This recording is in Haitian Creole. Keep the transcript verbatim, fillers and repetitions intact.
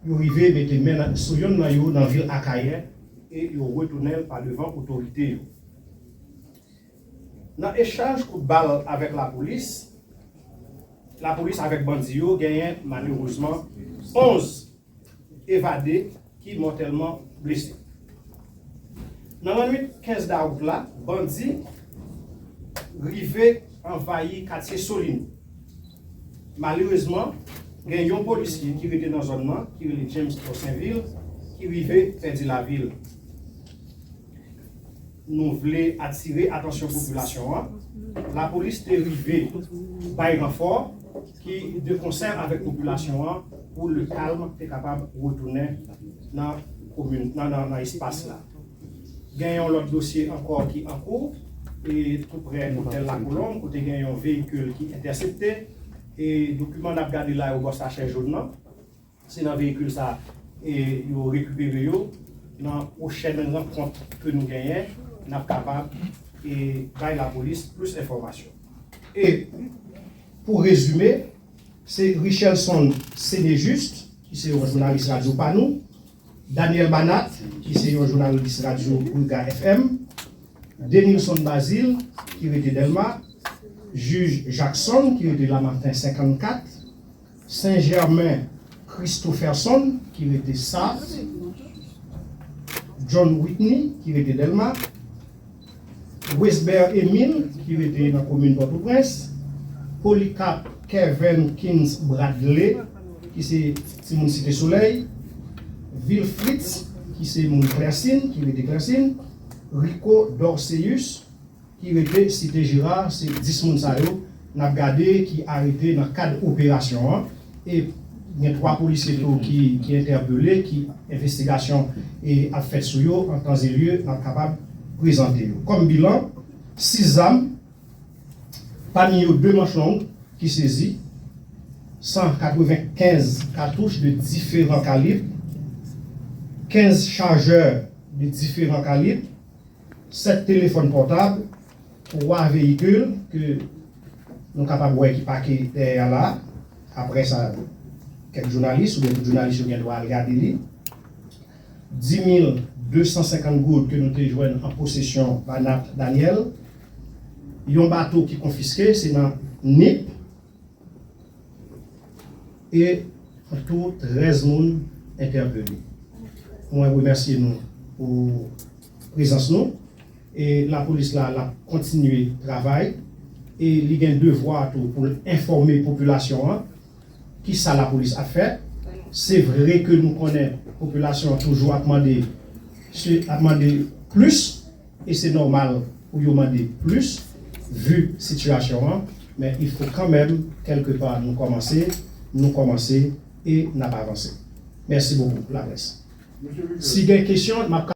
Yo rive mete men nan- sou yonn nan yo nan vil Akayè e yo retounen l pa devan otorite yo. Nan echanj kout bal avèk lapolis, lapolis avèk bandi yo genyen malerezman onz evade ki mòtèlman blese. Nan lannwit kenz dawout la, bandi rive anvayi katye Solino. Malerezman, gen yon polisye ki rete nan zòn nan, ki rele James Toussaintville, ki rive pèdi lavi l. Nou vle atire atansyon popilasyon an. Lapolis te rive bay ranfò ki de konsè avèk popilasyon an pou le kalm te kapab retounen nan komin, nan, nan, nan espas la. Gen yon lòt dosye ankò ki an kou, e tou prè otèl Lakolonb, kote gen yon veyikil ki entèsepte, e dokiman n ap gade la yo bò sachè jòn nan. Se nan veyikil sa, e, yo rekipere yo. Nan pwochèn rankont ke nou genyen, n ap kapab, e, bay lapolis plis enfòmasyon. E pou rezime, se Richelson Sénéjuste, ki se yon jounalis radyo pa nou, Daniel Banat, ki se yon jounalis radyo Rega F M, Denilson Bazile, ki rete Dèlma, jij Jackson, ki rete Lamanten senkannkat, Saint Germain Christopherson, ki rete Sav, John Whitney, ki rete Dèlma, Wesbert Emile, ki rete nan komin Pòtoprens, Polycarpe Kervenkins Bradley, ki se timoun Site Solèy, Vilfritz, ki se moun Klèsin, ki rete Klèsin, Rico Dorceus, ki rete Site Jera, se dis moun sa yo n ap gade ki arete nan kad operasyon an. E gen twa polisye tou ki, ki entèpele, ki envestigasyon, e, ap fèt sou yo, an tan e lye, n ap kapab prezante yo. Kòm bilan, sis zam, pami yo de manch long ki sezi, san katrevenkenz katouch de diferan kalib, kenz chajè de diferan kalib, sèt telefòn pòtab, twa veyikil ke nou kapab wè ki pake dèyè a la. Apre sa, kèk jounalis oubyen tout jounalis yo gen dwa al gade li. Dis mil de san senkant goud ke nou te jwenn an posesyon Banat Daniel. Yon bato ki konfiske, se nan Nip. E an tou, trèz moun entèpele. Mwen remèsye nou pou prezans nou. E lapolis la, l ap kontinye travay. E li gen devwa tou pou l enfòme popilasyon an kisa lapolis ap fè. Se vre ke nou konnen popilasyon an toujou ap mande, se, ap mande plis, e se nòmal pou yo mande plis, vi sitiyasyon an, men il faut quand même, quelque part, nou kòmanse, nou kòmanse e n ap avanse. Mèsi bokou, laprès. Si gen kesyon, m ap